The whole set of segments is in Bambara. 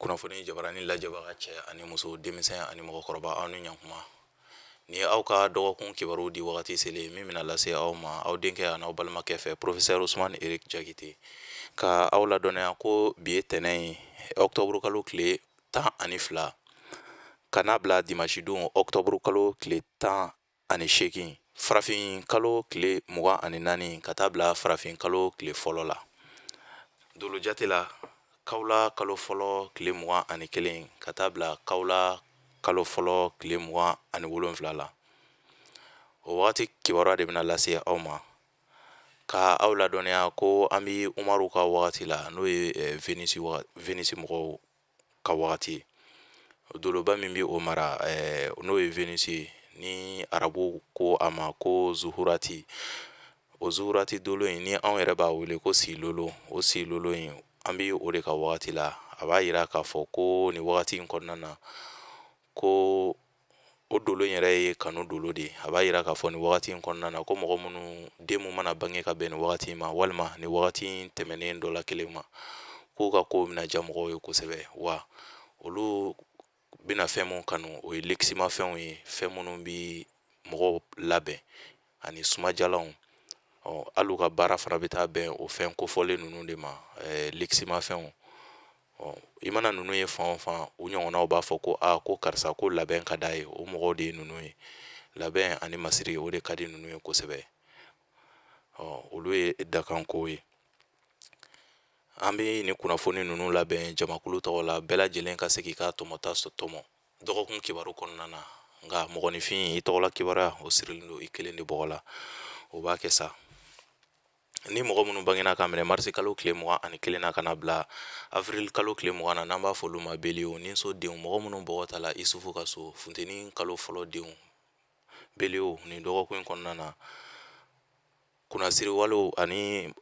Kunnafoni jabarani lajɛbaga cɛ ani muso, denmisɛn ani mɔgɔkɔrɔba, aw ni ɲankuma. Ni aw ka dɔgɔkun kibaru di wagati selen min bɛna lase aw ma aw denkɛ ani aw balimakɛ fɛ, professeur Usumani Eric Jakite, ka aw ladɔnniya ko bi ye tɛnɛn ye, octobre kalo tile 12, ka n'a bila dimanche don octobre kalo tile 18, farafin kalo tile 24, ka taa bila farafin kalo tile fɔlɔ la. Dolo jate la, kawula kalo fɔlɔ tile 21, ka taa bila kawula kalo fɔlɔ tile 27 la. O wagati kibaruya de bɛna lase aw ma, ka aw ladɔnniya ko an bɛ Umaru ka wagati la, n'o ye Venus mɔgɔw ka wagati ye. Doloba min bɛ o mara, n'o ye Venus ye, ni arabu ko a ma ko Zuhurati. O Zuhurati dolo in, ni anw yɛrɛ b'a wele ko Silolo, o Silolo in, an bɛ o de ka wagati la. A b'a yira k'a fɔ ko nin wagati in kɔnɔna na, ko o dolo in yɛrɛ ye kanu dolo de ye. A b'a yira k'a fɔ nin wagati in kɔnɔna na, ko mɔgɔ minnu den mun mana bange ka bɛn nin wagati in ma, walima nin wagati in tɛmɛnen dɔ la kelen ma, k'u ka kow bɛna diya mɔgɔw ye kosɛbɛ. Wa olu bɛna fɛn mun kanu, o ye luxemafɛnw ye, fɛn minnu bɛ mɔgɔw labɛn ani sumajalanw. Ɔ hali u ka baara fana bɛ taa bɛn o fɛn kofɔlen ninnu de ma, luxemafɛnw. Ɔ i mana ninnu ye fan o fan, u ɲɔgɔnnaw b'a fɔ ko aa, ko karisa ko labɛn ka d'a ye. O mɔgɔw de ye ninnu ye. Labɛn ani masiri, o de ka di ninnu ye kosɛbɛ. Ɔ olu ye dakanko ye. An bɛ nin kunnafoni ninnu labɛn jamakulu tɔgɔ la, bɛɛ lajɛlen ka se k'i ka tɔmɔta tɔmɔ dɔgɔkun kibaru kɔnɔna na. Nka mɔgɔninfin, i tɔgɔla kibaruya, o sirilen don i kelen de bɔgɔ la. O b'a kɛ sa. Ni mɔgɔ minnu bangena ka minɛ marisi kalo tile 21 na ka na bila avril kalo tile 20 na, n'an b'a fɔ olu ma bélier, ni so denw, mɔgɔ minnu bɔgɔ ta la Isufu ka so, funteni kalo fɔlɔ denw, bélier, nin dɔgɔkun in kɔnɔna na, kunnasiriwalew ani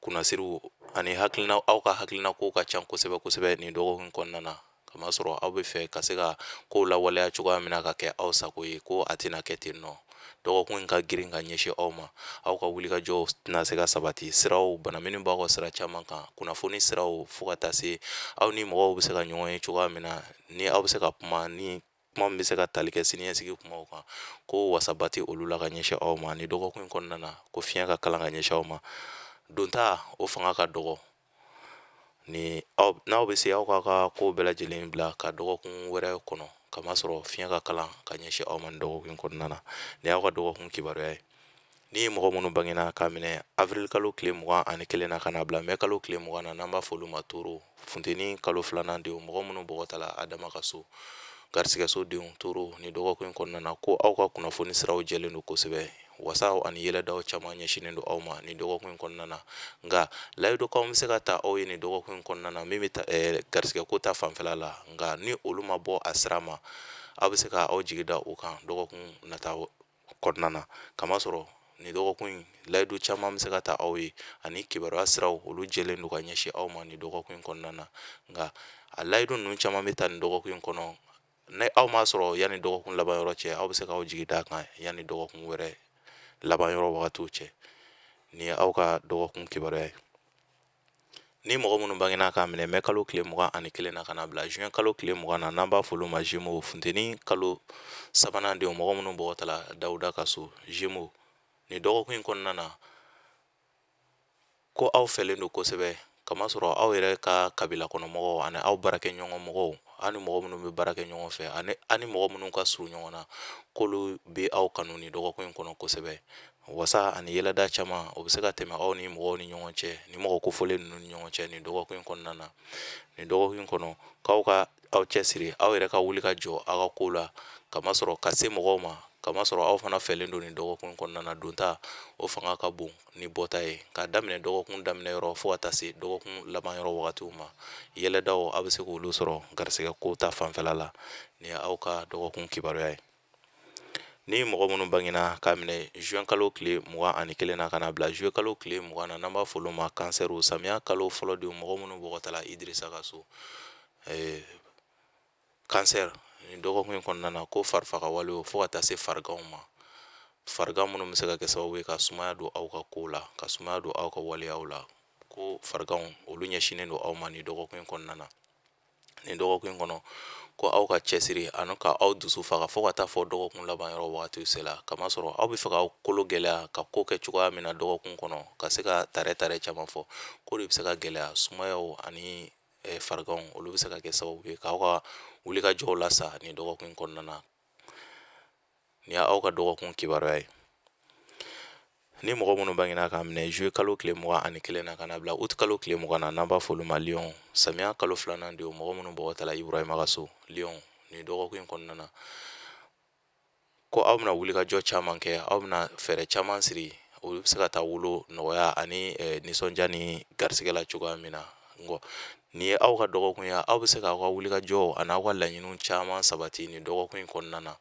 kunnasiriw ani hakilina, aw ka hakilina kow ka ca kosɛbɛ kosɛbɛ nin dɔgɔkun kɔnɔna na, kamasɔrɔ aw bɛ fɛ ka se ka kow lawaleya cogoya min na ka kɛ aw sago ye, ko a tɛna kɛ ten nɔ. Dɔgɔkun in ka girin ka ɲɛsin aw ma. Aw ka wulikajɔw tɛna se ka sabati. Siraw banamini b'aw ka sira caman kan, kunnafoni siraw, fo ka taa se aw ni mɔgɔw bɛ se ka ɲɔgɔn ye cogoya min na, ni aw bɛ se ka kuma, ni kuma min bɛ se ka tali kɛ siniɲɛsigi kumaw kan, ko wasaba tɛ olu la ka ɲɛsin aw ma ni dɔgɔkun in kɔnɔna na. Ko fiɲɛ ka kalan ka ɲɛsin aw ma, donta o fanga ka dɔgɔ. Ni aw n'aw bɛ se, aw k'aw ka ko bɛɛ lajɛlen bila ka dɔgɔkun wɛrɛ kɔnɔ, kamasɔrɔ fiɲɛ ka kalan ka ɲɛsin aw ma nin dɔgɔkun kɔnɔna na. Nin y'aw ka dɔgɔkun kibaruya ye. Ni mɔgɔ minnu bangena k'a minɛ avril kalo tile 21 na ka na bila mɛ kalo tile 20 na, n'an b'a fɔ olu ma taureau, funteni kalo filanan denw, mɔgɔ minnu bɔgɔ ta la Adama ka so, garisigɛso denw, taureau, nin dɔgɔkun in kɔnɔna na, ko aw ka kunnafoni siraw jɛlen don kosɛbɛ. Wasaw ani yɛlɛdaw caman ɲɛsinnen don aw ma nin dɔgɔkun in kɔnɔna na. Nka layidukanw bɛ se ka ta aw ye nin dɔgɔkun in kɔnɔna na, min bɛ garisigɛko ta fanfɛla la. Nka ni olu ma bɔ a sira ma, aw bɛ se ka aw jigi da o kan dɔgɔkun nata kɔnɔna na, kamasɔrɔ nin dɔgɔkun in, layidu caman bɛ se ka ta aw ye ani kibaruya siraw, olu jɛlen don ka ɲɛsin aw ma nin dɔgɔkun in kɔnɔna na. Nka a layidu ninnu caman bɛ ta nin dɔgɔkun in kɔnɔ. Ni aw m'a sɔrɔ yanni dɔgɔkun laban yɔrɔ cɛ, aw bɛ se k'aw jigi d'a kan yanni dɔgɔkun wɛrɛ laban yɔrɔ wagatiw cɛ. Nin ye aw ka dɔgɔkun kibaruya ye. Ni mɔgɔ minnu bangena k'a minɛ mɛ kalo tile 21 na ka na bila juin kalo tile 20 na, n'an b'a fɔ olu ma Gémeaux, funteni kalo sabanan denw, mɔgɔ minnu bɔgɔ ta la Dawuda ka so, Gémeaux, nin dɔgɔkun in kɔnɔna na, ko aw fɛlen don kosɛbɛ, kamasɔrɔ aw yɛrɛ ka kabila kɔnɔmɔgɔw ani aw baarakɛɲɔgɔn mɔgɔw, aw ni mɔgɔ minnu bɛ baara kɛ ɲɔgɔn fɛ, ani aw ni mɔgɔ minnu ka surun ɲɔgɔn na, k'olu bɛ aw kanu nin dɔgɔkun in kɔnɔ kosɛbɛ. Wasa ani yɛlɛda caman, o bɛ se ka tɛmɛ aw ni mɔgɔw ni ɲɔgɔn cɛ, ni mɔgɔ kofɔlen ninnu ni ɲɔgɔn cɛ nin dɔgɔkun in kɔnɔna na. Nin dɔgɔkun in kɔnɔ, k'aw ka aw cɛsiri, aw yɛrɛ ka wuli ka jɔ aw ka ko la, kamasɔrɔ ka se mɔgɔw ma, kamasɔrɔ aw fana fɛlen don nin dɔgɔkun kɔnɔna na. Donta o fanga ka bon ni bɔta ye, k'a daminɛ dɔgɔkun daminɛ yɔrɔ fo ka taa se dɔgɔkun laban yɔrɔ wagatiw ma. Yɛlɛdaw, aw bɛ se k'olu sɔrɔ garisɛgɛ ko ta fanfɛla la. Nin ye aw ka dɔgɔkun kibaruya ye. Ni mɔgɔ minnu bangena k'a minɛ juin kalo tile 21 na ka na bila juillet kalo tile 20 na, n'an b'a fɔ olu ma cancer, samiya kalo fɔlɔ denw, mɔgɔ minnu bɔgɔ ta la Idirisa ka so, cancer, nin dɔgɔkun in kɔnɔna na, ko farifaga walew fo ka taa se fariganw ma, farigan minnu bɛ se ka kɛ sababu ye ka sumaya don aw ka kow la, ka sumaya don aw ka waleyaw la, ko fariganw, olu ɲɛsinnen don aw ma nin dɔgɔkun in kɔnɔna na. Nin dɔgɔkun in kɔnɔ, ko aw ka cɛsiri ani ka aw dusu faga fo ka taa fɔ dɔgɔkun laban yɔrɔ wagatiw sela, kamasɔrɔ aw bɛ fɛ k'aw kolo gɛlɛya ka ko kɛ cogoya min na dɔgɔkun kɔnɔ, ka se ka tare tare caman fɔ, ko de bɛ se ka gɛlɛya. Sumayaw ani fariganw, olu bɛ se ka kɛ sababu ye k'aw ka wulikajɔw lasa nin dɔgɔkun in kɔnɔna na. Nin y'aw ka dɔgɔkun kibaruya ye. Ni mɔgɔ minnu bangena k'a minɛ juillet kalo tile 21 na ka na bila août kalo tile 20 na, n'an b'a fɔ olu ma lion, samiya kalo filanan de, mɔgɔ minnu bɔgɔ tala Iburahima ka so, lion, nin dɔgɔkun in kɔnɔna na, ko aw bɛna wulikajɔ caman kɛ, aw bɛna fɛɛrɛ caman siri, olu bɛ se ka taa wolo nɔgɔya ani nisɔndiya ni garisigɛ la cogoya min na. Nkɔ nin ye aw ka dɔgɔkun ye, aw bɛ se k'aw ka wulikajɔ ani aw ka laɲiniw caman sabati nin dɔgɔkun in kɔnɔna na,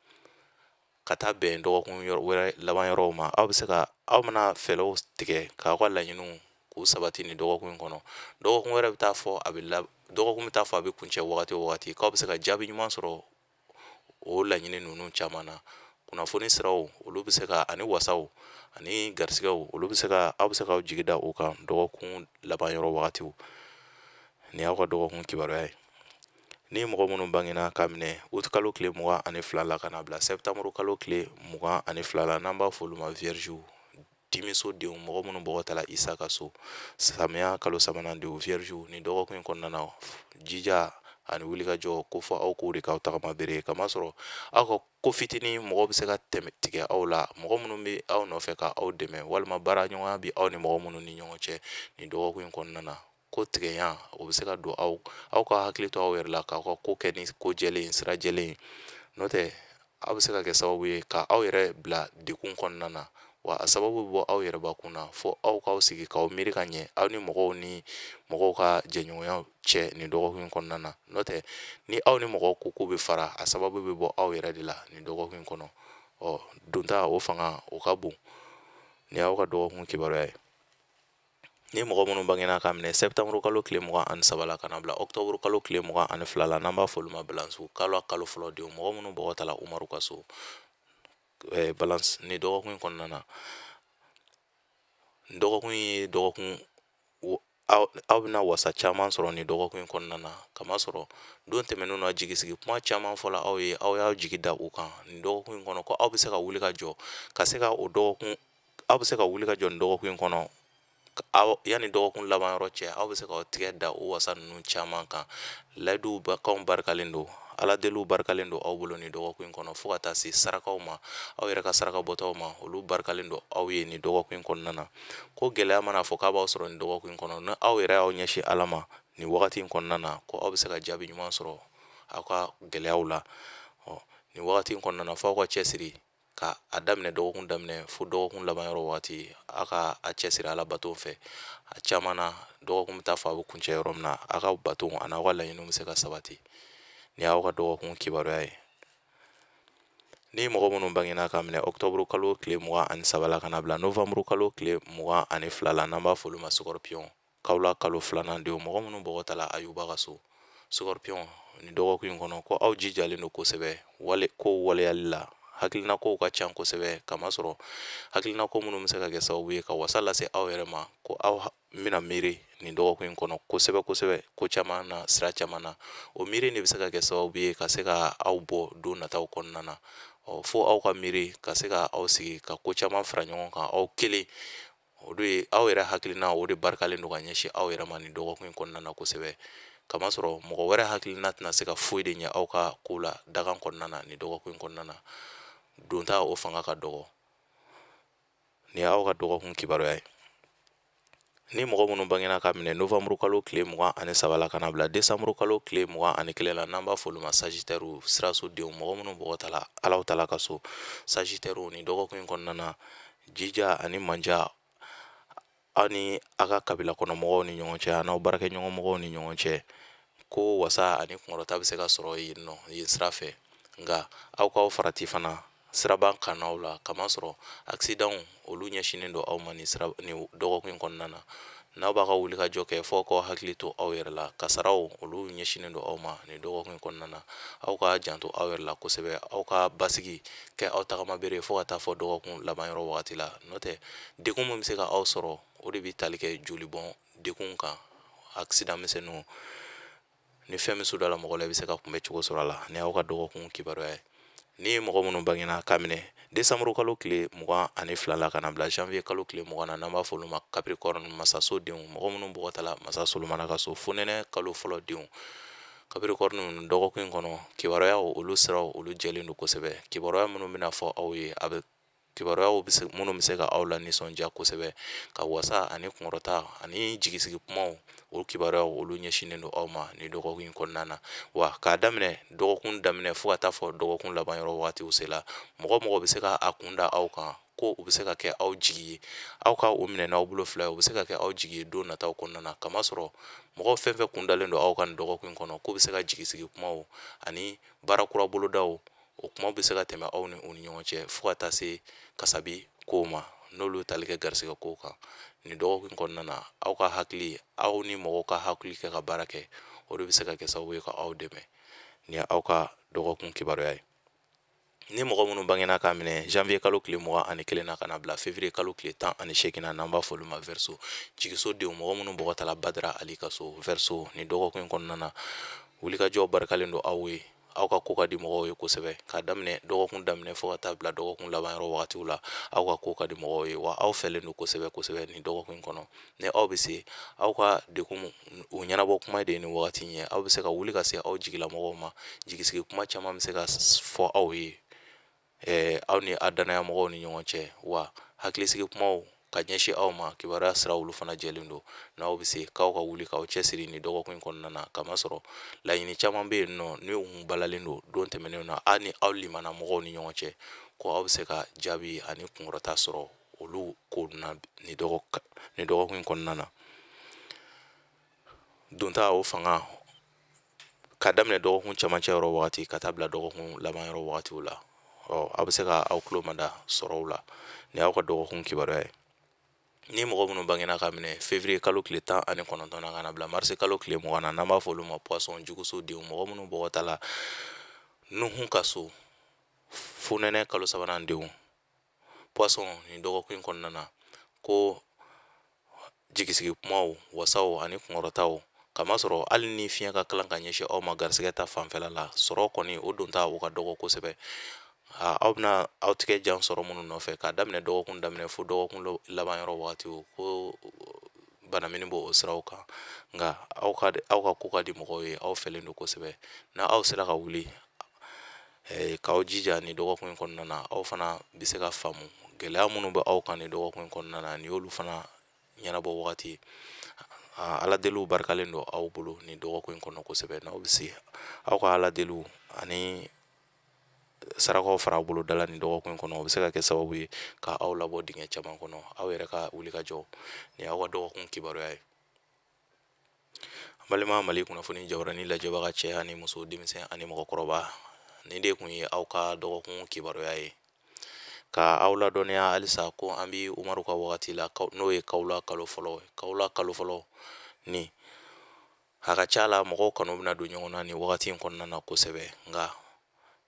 ka taa bɛn dɔgɔkun wɛrɛ laban yɔrɔw ma. Aw bɛ se ka aw mana fɛɛrɛw tigɛ k'aw ka laɲiniw k'u sabati nin dɔgɔkun in kɔnɔ. Dɔgɔkun wɛrɛ bɛ taa fɔ a bɛ la, dɔgɔkun bɛ taa fɔ a bɛ kuncɛ wagati o wagati, k'aw bɛ se ka jaabi ɲuman sɔrɔ o laɲini ninnu caman na. Kunnafoni siraw, olu bɛ se ka, ani wasaw ani garisigɛw, olu bɛ se ka, aw bɛ se k'aw jigi da o kan dɔgɔkun laban yɔrɔ wagatiw. Nin y'aw ka dɔgɔkun kibaruya ye. Ni mɔgɔ minnu bangena k'a minɛ août kalo tile 22 la ka na bila septembre kalo tile 22 la, n'an b'a fɔ olu ma vierge, dimiso denw, mɔgɔ minnu bɔgɔ tala Isa ka so, samiya kalo sabanan denw, vierge, nin dɔgɔkun in kɔnɔna na, jija ani wulikajɔ ko fɔ aw k'o de k'aw tagama bere, kamasɔrɔ aw ka ko fitinin mɔgɔ bɛ se ka tɛmɛ tigɛ aw la, mɔgɔ minnu bɛ aw nɔfɛ ka aw dɛmɛ, walima baaraɲɔgɔnya bɛ aw ni mɔgɔ minnu ni ɲɔgɔn cɛ nin dɔgɔkun in kɔnɔna na, ko tigɛya o bɛ se ka don aw. Aw ka hakili to aw yɛrɛ la k'aw ka ko kɛ ni ko jɛlen, sira jɛlen, n'o tɛ aw bɛ se ka kɛ sababu ye ka aw yɛrɛ bila degun kɔnɔna na, wa a sababu bɛ bɔ aw yɛrɛ bakun na. Fo aw k'aw sigi k'aw miiri ka ɲɛ aw ni mɔgɔw ni mɔgɔw ka jɛɲɔgɔnya cɛ nin dɔgɔkun in kɔnɔna na, n'o tɛ ni aw ni mɔgɔw ko k'u bɛ fara, a sababu bɛ bɔ aw yɛrɛ de la nin dɔgɔkun in kɔnɔ. Ɔ donta o fanga o ka bon. Nin y'aw ka dɔgɔkun kibaruya ye. Ni mɔgɔ minnu bangena k'a minɛ septembre kalo tile 23 la ka na bila octobre kalo tile 22 la, n'an b'a fɔ olu ma balance, kalo kalo fɔlɔ denw, mɔgɔ minnu bɔgɔ tala Umaru ka so, balance, nin dɔgɔkun in kɔnɔna na, nin dɔgɔkun ye dɔgɔkun aw bɛna wasa caman sɔrɔ nin dɔgɔkun in kɔnɔna na, kamasɔrɔ don tɛmɛnenw na jigisigi kuma caman fɔla aw ye, aw y'aw jigi da u kan nin dɔgɔkun in kɔnɔ, ko aw bɛ se ka wuli ka jɔ ka se ka o dɔgɔkun, aw bɛ se ka wuli ka jɔ nin dɔgɔkun in kɔnɔ, aw yanni dɔgɔkun laban yɔrɔ cɛ, aw bɛ se k'aw tigɛ da o wasa ninnu caman kan. Layiduw kanw barikalen don, ala deliw barikalen don aw bolo nin dɔgɔkun in kɔnɔ, fo ka taa se sarakaw ma, aw yɛrɛ ka saraka bɔtaw ma, olu barikalen don aw ye nin dɔgɔkun in kɔnɔna na. Ko gɛlɛya mana fɔ k'a b'aw sɔrɔ nin dɔgɔkun in kɔnɔ, ni aw yɛrɛ y'aw ɲɛsin ala ma nin wagati in kɔnɔna na, ko aw bɛ se ka jaabi ɲuman sɔrɔ aw ka gɛlɛyaw la. Ɔ nin wagati in kɔnɔna na, fo aw ka cɛsiri ka a daminɛ dɔgɔkun daminɛ fo dɔgɔkun laban yɔrɔ wagati, aw ka a cɛsiri ala bato fɛ. A caman na, dɔgɔkun bɛ taa fɔ a bɛ kuncɛ yɔrɔ min na, aw ka bato ani aw ka laɲiniw bɛ se ka sabati. Nin y'aw ka dɔgɔkun kibaruya ye. Ni mɔgɔ minnu bangena k'a minɛ octobre kalo tile 23 la ka na bila novembre kalo tile 22 la, n'an b'a fɔ olu ma scorpion, kawula kalo filanan denw, mɔgɔ minnu bɔgɔ tala Ayuba ka so, scorpion, nin dɔgɔkun in kɔnɔ, ko aw jijalen don kosɛbɛ wale ko waleyali la. Hakilina kow ka ca kosɛbɛ, kamasɔrɔ hakilina ko minnu bɛ se ka kɛ sababu ye ka wasa lase aw yɛrɛ ma, ko aw bɛna miiri nin dɔgɔkun in kɔnɔ kosɛbɛ kosɛbɛ ko caman na, sira caman na. O miiri de bɛ se ka kɛ sababu ye ka se ka aw bɔ don nataw kɔnɔna na. Ɔ fo aw ka miiri ka se ka aw sigi ka ko caman fara ɲɔgɔn kan aw kelen. O de ye aw yɛrɛ hakilina, o de barikalen don ka ɲɛsin aw yɛrɛ ma nin dɔgɔkun in kɔnɔna na kosɛbɛ, kamasɔrɔ mɔgɔ wɛrɛ hakilina tɛna se ka foyi de ɲɛ aw ka ko la dakan kɔnɔna na nin dɔgɔkun in kɔnɔna na. Donta o fanga ka dɔgɔ. Nin y'aw ka dɔgɔkun kibaruya ye. Ni mɔgɔ minnu bangena ka minɛ novembre kalo tile 23 la ka na bila décembre kalo tile 21 la, n'an b'a fɔ olu ma sagittaire, siraso denw, mɔgɔ minnu bɔgɔ tala Alahu taala ka so, sagittaire, nin dɔgɔkun in kɔnɔna na, jija ani manja aw ni aw ka kabila kɔnɔmɔgɔw ni ɲɔgɔn cɛ, an'aw baarakɛɲɔgɔnmɔgɔw ni ɲɔgɔn cɛ, ko wasa ani kunkɔrɔta bɛ se ka sɔrɔ yen nɔ, yen sira fɛ. Nka aw k'aw farati fana siraba kannaw la, kamasɔrɔ accident olu ɲɛsinnen don aw ma nin sira nin dɔgɔkun in kɔnɔna na. N'aw b'a ka wulikajɔ kɛ, fo k'aw hakili to aw yɛrɛ la. Kasaraw olu ɲɛsinnen don aw ma nin dɔgɔkun in kɔnɔna na. Aw ka janto aw yɛrɛ la kosɛbɛ, aw ka basigi kɛ aw tagama bere fo ka taa fɔ dɔgɔkun laban yɔrɔ wagati la, n'o tɛ degun min bɛ se ka aw sɔrɔ, o de bɛ tali kɛ jolibɔn degun kan, accident misɛnninw. Ni fɛn min sudala mɔgɔ la, i bɛ se ka kunbɛ cogo sɔrɔ a la. Ni aw ka dɔgɔkun kibaruya ye, ni mɔgɔ minnu bangena k'a minɛ desanburu kalo tile 22 la ka na bila janvier kalo tile 20 na, n'an b'a fɔ olu ma Capricorne, masaso denw, mɔgɔ minnu bɔgɔtala masa Solomana ka so, fonɛnɛ kalo fɔlɔ denw, Capricorne ninnu, dɔgɔkun in kɔnɔ kibaruyaw, olu siraw, olu jɛlen don kosɛbɛ. Kibaruya minnu bɛna fɔ aw ye, a bɛ kibaruyaw bɛ se minnu bɛ se ka aw la nisɔndiya kosɛbɛ, ka wasa ani kunkɔrɔta ani jigisigi kumaw, o kibaruyaw, olu ɲɛsinnen don aw ma nin dɔgɔkun in kɔnɔna na. Wa k'a daminɛ dɔgɔkun daminɛ fo ka taa fɔ dɔgɔkun laban yɔrɔ wagatiw sela, mɔgɔ mɔgɔ bɛ se ka a kun da aw kan ko u bɛ se ka kɛ aw jigi ye, aw ka u minɛ n'aw bolo fila ye, u bɛ se ka kɛ aw jigi ye don nataw kɔnɔna na. Kamasɔrɔ mɔgɔ fɛn fɛn kun dalen don aw kan nin dɔgɔkun in kɔnɔ k'u bɛ se ka jigisigi kumaw ani baara kura bolodaw, o kuma bɛ se ka tɛmɛ aw ni u ni ɲɔgɔn cɛ fo ka taa se kasabi kow ma, n'olu tali kɛ garisɛgɛ kow kan. Nin dɔgɔkun kɔnɔna na, aw ka hakili, aw ni mɔgɔw ka hakili kɛ ka baara kɛ, o de bɛ se ka kɛ sababu ye ka aw dɛmɛ. Nin ye aw ka dɔgɔkun kibaruya ye. Ni mɔgɔ minnu bangena k'a minɛ janvier kalo tile 21 na ka na bila février kalo tile 18 na, n'an b'a fɔ olu ma Verseau, jigiso denw, mɔgɔ minnu bɔgɔtala Badara Ali ka so, Verseau, nin dɔgɔkun in kɔnɔna na, wulikajɔ barikalen don aw ye, aw ka ko ka di mɔgɔw ye kosɛbɛ. K'a daminɛ dɔgɔkun daminɛ fo ka taa bila dɔgɔkun laban yɔrɔ wagatiw la, aw ka ko ka di mɔgɔw ye, wa aw fɛlen don kosɛbɛ kosɛbɛ nin dɔgɔkun in kɔnɔ. Ni aw bɛ se, aw ka degun o ɲɛnabɔ kuma de ye nin wagati in ye. Aw bɛ se ka wuli ka se aw jigilamɔgɔw ma, jigisigi kuma caman bɛ se ka fɔ aw ye aw ni a dannayamɔgɔw ni ɲɔgɔn cɛ, wa hakilisigi kumaw ka ɲɛsin aw ma, kibaruya sira, olu fana jɛlen don. N'aw bɛ se k'aw ka wuli k'aw cɛsiri nin dɔgɔkun in kɔnɔna na, kamasɔrɔ laɲini caman bɛ yen nɔ ni u balalen don don tɛmɛnenw na aw ni aw limana mɔgɔw ni ɲɔgɔn cɛ, ko aw bɛ se ka jaabi ani kunkɔrɔta sɔrɔ olu ko na nin dɔgɔkun in kɔnɔna na. Donta o fanga ka daminɛ dɔgɔkun camancɛ yɔrɔ wagati ka taa bila dɔgɔkun laban yɔrɔ wagatiw la, ɔ aw bɛ se ka aw tulo mada sɔrɔw la. Nin y'aw ka dɔgɔkun kibaruya ye. Ni mɔgɔ minnu bangena ka minɛ février kalo tile 19 na ka na bila mars kalo tile 20 na, n'an b'a fɔ olu ma Poisson, juguso denw, mɔgɔ minnu bɔgɔtala Nuhu ka so, fonɛnɛ kalo sabanan denw, Poisson, nin dɔgɔkun in kɔnɔna na, ko jigisigi kumaw, wasaw ani kunkɔrɔtaw, kamasɔrɔ hali ni fiɲɛ ka kalan ka ɲɛsin aw ma garisɛgɛ ta fanfɛla la, sɔrɔ kɔni o donta o ka dɔgɔ kosɛbɛ. Aw bɛna aw tigɛ jan sɔrɔ minnu nɔfɛ k'a daminɛ dɔgɔkun daminɛ fo dɔgɔkun laban yɔrɔ wagati, ko banamini b'o siraw kan. Nka aw ka ko ka di mɔgɔw ye, aw fɛlen don kosɛbɛ. N'a aw sera ka wuli k'aw jija nin dɔgɔkun in kɔnɔna na, aw fana bɛ se ka faamu gɛlɛya minnu bɛ aw kan nin dɔgɔkun in kɔnɔna na, nin y'olu fana ɲɛnabɔ wagati ye. Ala deliw barikalen don aw bolo nin dɔgɔkun in kɔnɔ kosɛbɛ. N'aw bɛ se, aw ka ala deliw ani sarakaw fara aw bolo da la nin dɔgɔkun in kɔnɔ, o bɛ se ka kɛ sababu ye ka aw labɔ dingɛ caman kɔnɔ. Aw yɛrɛ ka wulikajɔ, nin y'aw ka dɔgɔkun kibaruya ye. Balima Mali kunnafoni jabarani lajɛbaga, cɛ ani muso, denmisɛn ani mɔgɔkɔrɔba, nin de kun ye aw ka dɔgɔkun kibaruya ye, ka aw ladɔnniya halisa ko an bɛ Umaru ka wagati la, n'o ye kawula kalo fɔlɔ ye. Kawula kalo fɔlɔ ni a ka ca la, mɔgɔw kanu bɛna don ɲɔgɔn na nin wagati in kɔnɔna na kosɛbɛ. Nka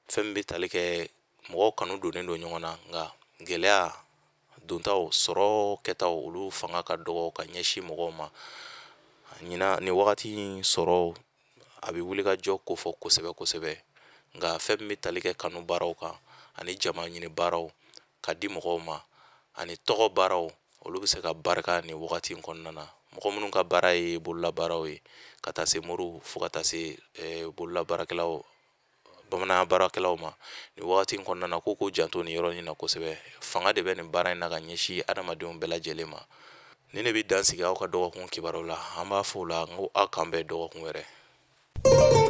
fɛn min bɛ tali kɛ mɔgɔw kanu donnen don ɲɔgɔn na, nka gɛlɛya dontaw, sɔrɔ kɛtaw, olu fanga ka dɔgɔ ka ɲɛsin mɔgɔw ma ɲinan. Nin wagati in sɔrɔ a bɛ wuli ka jɔ kofɔ kosɛbɛ kosɛbɛ. Nka fɛn min bɛ tali kɛ kanu baaraw kan ani jama ɲini baaraw ka di mɔgɔw ma ani tɔgɔ baaraw, olu bɛ se ka barika nin wagati in kɔnɔna na. Mɔgɔ minnu ka baara ye bololabaraw ye, ka taa se moriw fo ka taa se bololabaarakɛlaw, bamanan baarakɛlaw ma nin wagati in kɔnɔna na, k'u k'u janto nin yɔrɔnin na kosɛbɛ. Fanga de bɛ nin baara in na ka ɲɛsin adamadenw bɛɛ lajɛlen ma. Nin de bɛ dan sigi aw ka dɔgɔkun kibaru la. An b'a fɔ o la n ko aw k'an bɛn dɔgɔkun wɛrɛ.